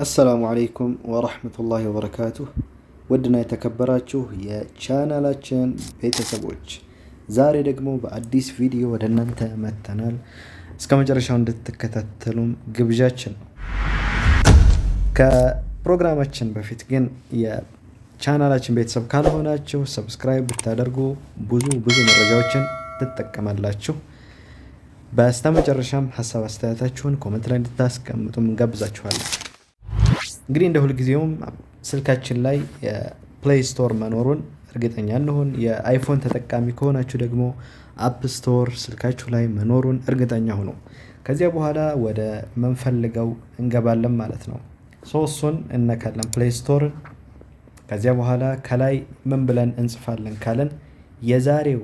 السلام عليكم ورحمة الله وبركاته። ውድና የተከበራችሁ የቻናላችን ቤተሰቦች፣ ዛሬ ደግሞ በአዲስ ቪዲዮ ወደ እናንተ መጥተናል። እስከ መጨረሻው እንድትከታተሉም ግብዣችን ነው። ከፕሮግራማችን በፊት ግን የቻናላችን ቤተሰብ ካልሆናችሁ subscribe ብታደርጉ ብዙ ብዙ መረጃዎችን ትጠቀማላችሁ። በስተመጨረሻም ሀሳብ አስተያየታችሁን comment ላይ እንድታስቀምጡም እንጋብዛችኋለን። እንግዲህ እንደ ሁልጊዜውም ስልካችን ላይ የ Play Store መኖሩን እርግጠኛ እንሁን። የ iPhone ተጠቃሚ ከሆናችሁ ደግሞ App Store ስልካችሁ ላይ መኖሩን እርግጠኛ ሁኑ። ከዚያ በኋላ ወደ ምንፈልገው እንገባለን ማለት ነው። So እሱን እነካለን፣ Play Store ን። ከዚያ በኋላ ከላይ ምን ብለን እንጽፋለን ካለን የዛሬው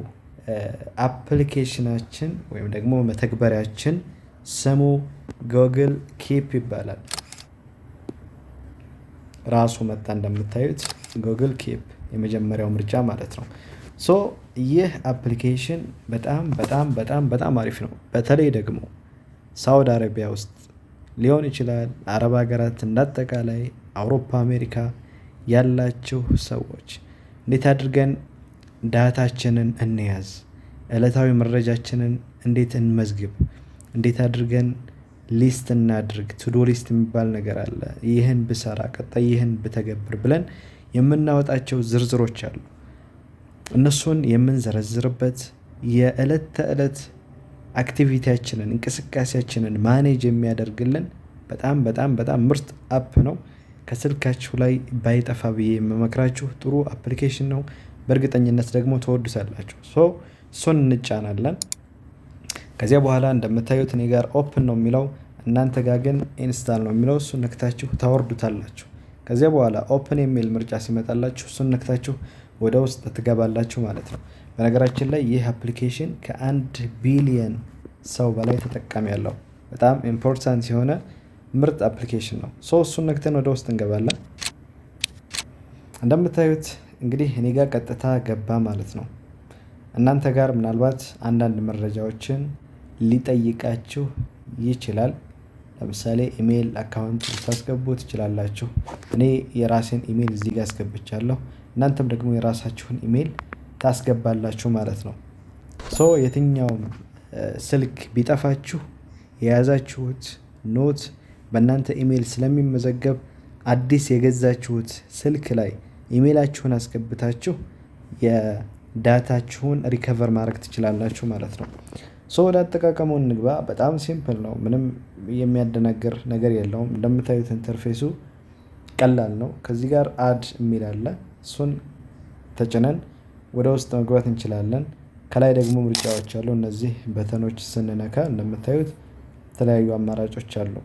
application ኣችን ወይም ደግሞ መተግበሪያችን ስሙ Google Keep ይባላል። ራሱ መጣ፣ እንደምታዩት Google Keep የመጀመሪያው ምርጫ ማለት ነው። So ይህ application በጣም በጣም በጣም በጣም አሪፍ ነው። በተለይ ደግሞ ሳውዲ አረቢያ ውስጥ ሊሆን ይችላል፣ አረብ ሀገራት እንዳጠቃላይ፣ አውሮፓ፣ አሜሪካ ያላችሁ ሰዎች እንዴት አድርገን data ችንን እንያዝ፣ ዕለታዊ መረጃችንን እንዴት እንመዝግብ፣ እንዴት አድርገን list እናድርግ፣ to-do list የሚባል ነገር አለ። ይህን ብሰራ፣ ቀጣይ ይህን ብተገብር ብለን የምናወጣቸው ዝርዝሮች አሉ። እነሱን የምንዘረዝርበት፣ የዕለት ተዕለት activity ያችንን፣ እንቅስቃሴያችንን manage የሚያደርግልን በጣም በጣም በጣም ምርጥ app ነው። ከስልካችሁ ላይ ባይጠፋ ብዬ የምመክራችሁ ጥሩ application ነው። በእርግጠኝነት ደግሞ ትወዱታላችሁ። So እሱን እንጫናለን። ከዚያ በኋላ እንደምታዩት እኔ ጋር open ነው የሚለው፣ እናንተ ጋር ግን install ነው የሚለው። እሱን ነክታችሁ ታወርዱታላችሁ። ከዚያ በኋላ open የሚል ምርጫ ሲመጣላችሁ እሱን ነክታችሁ ወደ ውስጥ ትገባላችሁ ማለት ነው። በነገራችን ላይ ይህ application ከ1 ቢሊየን ሰው በላይ ተጠቃሚ ያለው በጣም important የሆነ ምርጥ application ነው። So እሱን ነክተን ወደ ውስጥ እንገባለን። እንደምታዩት እንግዲህ እኔ ጋር ቀጥታ ገባ ማለት ነው። እናንተ ጋር ምናልባት አንዳንድ መረጃዎችን ሊጠይቃችሁ ይችላል። ለምሳሌ email account ልታስገቡ ትችላላችሁ። እኔ የራሴን ኢሜል እዚህ ጋር አስገብቻለሁ። እናንተም ደግሞ የራሳችሁን ኢሜል ታስገባላችሁ ማለት ነው። So የትኛውም ስልክ ቢጠፋችሁ የያዛችሁት note በእናንተ ኢሜል ስለሚመዘገብ አዲስ የገዛችሁት ስልክ ላይ ኢሜላችሁን አስገብታችሁ የ data ችሁን recover ማድረግ ትችላላችሁ ማለት ነው። So ወደ አጠቃቀሙ እንግባ። በጣም simple ነው። ምንም የሚያደናግር ነገር የለውም። እንደምታዩት interface ኡ ቀላል ነው። ከዚህ ጋር add የሚል አለ። እሱን ተጭነን ወደ ውስጥ መግባት እንችላለን። ከላይ ደግሞ ምርጫዎች አሉ። እነዚህ button ኦች ስንነካ እንደምታዩት የተለያዩ አማራጮች አሉ።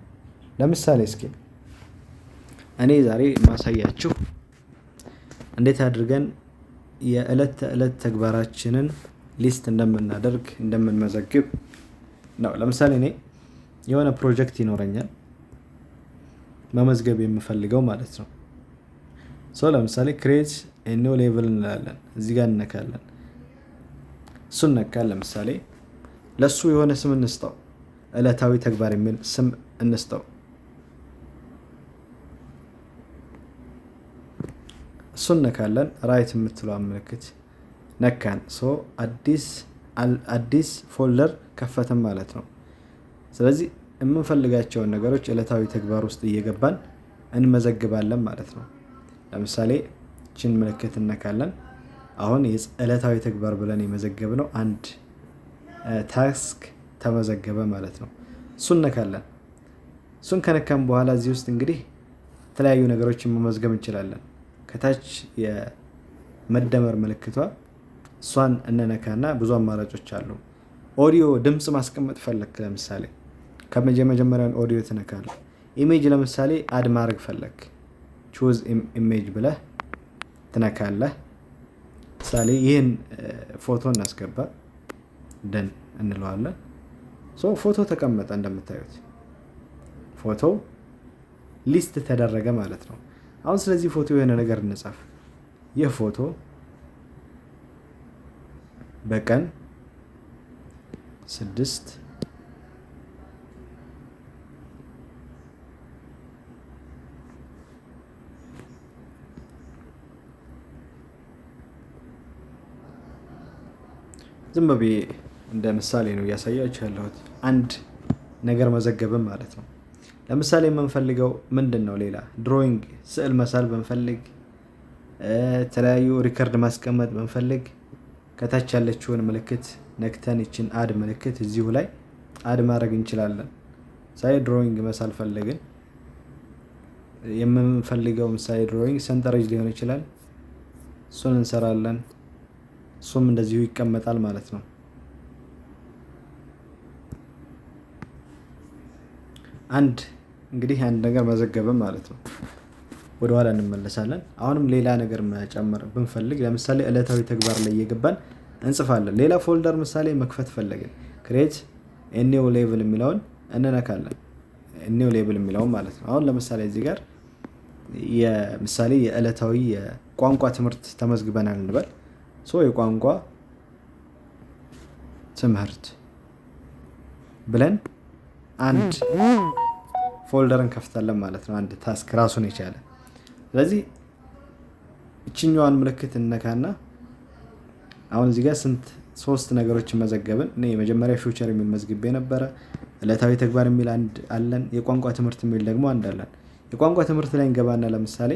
ለምሳሌ እስኪ እኔ ዛሬ ማሳያችሁ እንዴት አድርገን የዕለት ተዕለት ተግባራችንን list እንደምናደርግ፣ እንደምንመዘግብ ነው። ለምሳሌ እኔ የሆነ ፕሮጀክት ይኖረኛል መመዝገብ የምፈልገው ማለት ነው። So ለምሳሌ create new label እንላለን፣ እዚህ ጋር እንነካለን። እሱን ነካን። ለምሳሌ ለእሱ የሆነ ስም እንስጠው፣ ዕለታዊ ተግባር የሚል ስም እንስጠው። እሱን ነካለን። Right የምትለዋን ምልክት ነካን። So አዲስ አዲስ folder ከፈትን ማለት ነው። ስለዚህ የምንፈልጋቸውን ነገሮች ዕለታዊ ተግባር ውስጥ እየገባን እንመዘግባለን ማለት ነው። ለምሳሌ ይችን ምልክት እነካለን። አሁን ዕለታዊ ተግባር ብለን የመዘገብነው አንድ task ተመዘገበ ማለት ነው። እሱን እነካለን። እሱን ከነካን በኋላ እዚህ ውስጥ እንግዲህ የተለያዩ ነገሮችን መመዝገብ እንችላለን። ከታች የመደመር ምልክቷ እሷን እንነካና ብዙ አማራጮች አሉ። ኦዲዮ ድምፅ ማስቀመጥ ፈለክ፣ ለምሳሌ ከመጀመሪያውን ኦዲዮ ትነካለህ። Image ለምሳሌ add ማድረግ ፈለክ፣ choose image ብለህ ትነካለህ። ምሳሌ ይህን ፎቶ እናስገባ፣ done እንለዋለን። So ፎቶ ተቀመጠ፣ እንደምታዩት ፎቶ list ተደረገ ማለት ነው። አሁን ስለዚህ ፎቶ የሆነ ነገር እንጻፍ። ይህ ፎቶ በቀን 6 ዝም ብዬ እንደ ምሳሌ ነው እያሳያችሁ ያለሁት፣ አንድ ነገር መዘገብን ማለት ነው። ለምሳሌ የምንፈልገው ምንድን ነው? ሌላ drawing፣ ስዕል መሳል ብንፈልግ፣ የተለያዩ record ማስቀመጥ ብንፈልግ ከታች ያለችውን ምልክት ነክተን ይችን add ምልክት እዚሁ ላይ add ማድረግ እንችላለን። ምሳሌ drawing መሳል ፈለግን፣ የምንፈልገው ምሳሌ drawing ሰንጠረዥ ሊሆን ይችላል። እሱን እንሰራለን። እሱም እንደዚሁ ይቀመጣል ማለት ነው። አንድ እንግዲህ አንድ ነገር መዘገብን ማለት ነው። ወደኋላ እንመለሳለን። አሁንም ሌላ ነገር መጨመር ብንፈልግ ለምሳሌ ዕለታዊ ተግባር ላይ እየገባን እንጽፋለን። ሌላ folder ምሳሌ መክፈት ፈለግን፣ create new label የሚለውን እንነካለን። New label የሚለውን ማለት ነው። አሁን ለምሳሌ እዚህ ጋር የምሳሌ የዕለታዊ የቋንቋ ትምህርት ተመዝግበናል እንበል። So የቋንቋ ትምህርት ብለን አንድ folder እንከፍታለን ማለት ነው። አንድ task ራሱን የቻለ። ስለዚህ እችኛዋን ምልክት እነካና አሁን እዚህ ጋር ስንት ሶስት ነገሮችን መዘገብን። እኔ የመጀመሪያ future የሚል መዝግቤ ነበረ። ዕለታዊ ተግባር የሚል አንድ አለን። የቋንቋ ትምህርት የሚል ደግሞ አንድ አለን። የቋንቋ ትምህርት ላይ እንገባና ለምሳሌ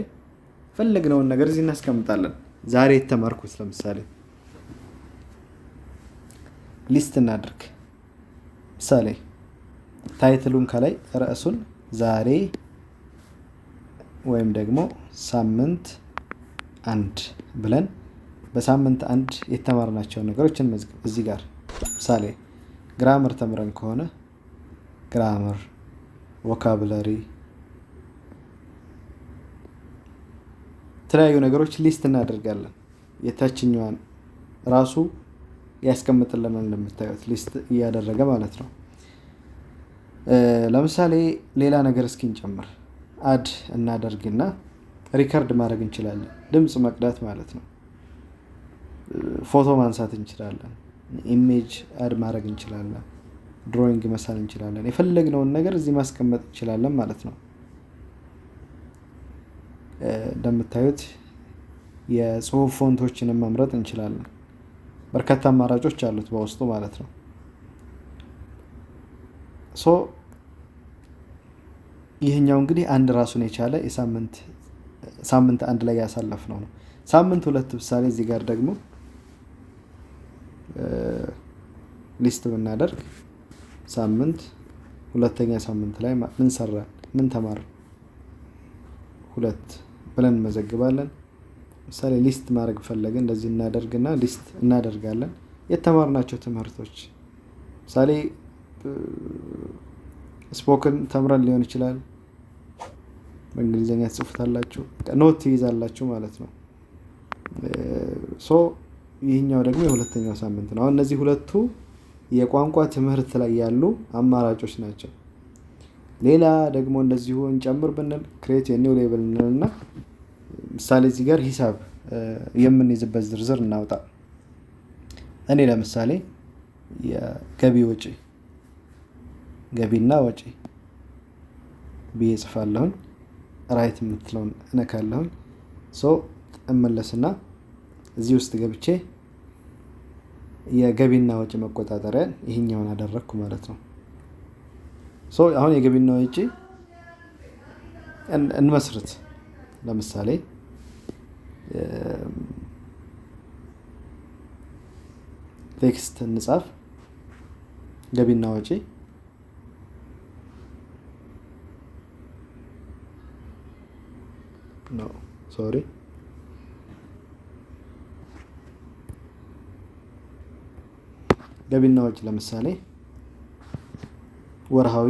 ፈለግነውን ነገር እዚህ እናስቀምጣለን። ዛሬ የተማርኩት ለምሳሌ list እናድርግ። ምሳሌ title ኡን ከላይ ርዕሱን ዛሬ ወይም ደግሞ ሳምንት አንድ ብለን በሳምንት አንድ የተማርናቸውን ነገሮች እንመዝግብ። እዚህ ጋር ምሳሌ grammar ተምረን ከሆነ grammar፣ vocabulary፣ የተለያዩ ነገሮች list እናደርጋለን። የታችኛዋን ራሱ ያስቀምጥልናል፣ እንደምታዩት list እያደረገ ማለት ነው። ለምሳሌ ሌላ ነገር እስኪ እንጨምር። Add እናደርግና record ማድረግ እንችላለን። ድምፅ መቅዳት ማለት ነው። ፎቶ ማንሳት እንችላለን። Image add ማድረግ እንችላለን። Drawing መሳል እንችላለን። የፈለግነውን ነገር እዚህ ማስቀመጥ እንችላለን ማለት ነው። እንደምታዩት የጽሁፍ font ኦችንም መምረጥ እንችላለን። በርካታ አማራጮች አሉት በውስጡ ማለት ነው። So ይህኛው እንግዲህ አንድ ራሱን የቻለ የሳምንት ሳምንት አንድ ላይ ያሳለፍነው ነው። ሳምንት ሁለት ምሳሌ እዚህ ጋር ደግሞ list ብናደርግ ሳምንት ሁለተኛ ሳምንት ላይ ምን ሰራን፣ ምን ተማርን፣ ሁለት ብለን እንመዘግባለን። ምሳሌ list ማድረግ ፈለግን እንደዚህ እናደርግና list እናደርጋለን። የተማርናቸው ትምህርቶች ምሳሌ spoken ተምረን ሊሆን ይችላል። በእንግሊዝኛ ትጽፉታላችሁ፣ note ትይዛላችሁ ማለት ነው። So ይህኛው ደግሞ የሁለተኛው ሳምንት ነው። አሁን እነዚህ ሁለቱ የቋንቋ ትምህርት ላይ ያሉ አማራጮች ናቸው። ሌላ ደግሞ እንደዚሁ እንጨምር ብንል create new label እንልና ምሳሌ እዚህ ጋር ሂሳብ የምንይዝበት ዝርዝር እናውጣ። እኔ ለምሳሌ የገቢ ወጪ፣ ገቢና ወጪ ብዬ ጽፋለሁኝ። Right የምትለውን እነካለሁኝ። So እመለስና እዚህ ውስጥ ገብቼ የገቢና ወጪ መቆጣጠሪያን ይሄኛውን አደረግኩ ማለት ነው። So አሁን የገቢና ወጪ እንመስርት። ለምሳሌ text እንጻፍ። ገቢና ወጪ no, sorry፣ ገቢና ወጪ ለምሳሌ ወርሃዊ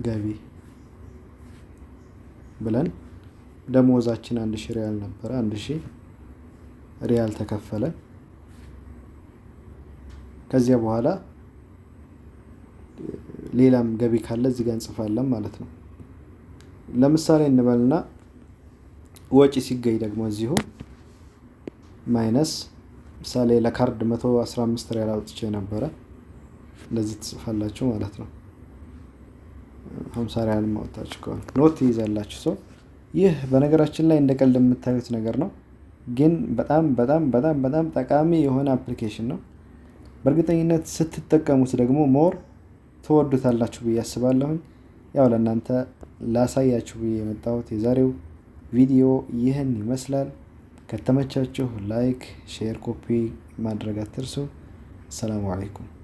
ገቢ ብለን ደሞዛችን 1000 ሪያል ነበረ። 1000 ሪያል ተከፈለ። ከዚያ በኋላ ሌላም ገቢ ካለ እዚህ ጋር እንጽፋለን ማለት ነው። ለምሳሌ እንበልና ወጪ ሲገኝ ደግሞ እዚሁ minus ምሳሌ ለካርድ 115 ሪያል አውጥቼ ነበረ። እንደዚህ ትጽፋላችሁ ማለት ነው። 50 ሪያል ማውጣታችሁ ከሆነ note ትይዛላችሁ። So ይህ በነገራችን ላይ እንደ ቀልድ የምታዩት ነገር ነው። ግን በጣም በጣም በጣም በጣም ጠቃሚ የሆነ application ነው። በእርግጠኝነት ስትጠቀሙት ደግሞ more ትወዱታላችሁ ብዬ አስባለሁኝ። ያው ለእናንተ ላሳያችሁ ብዬ የመጣሁት የዛሬው ቪዲዮ ይህን ይመስላል። ከተመቻችሁ like፣ share፣ copy ማድረግ አትርሱ። السلام عليكم።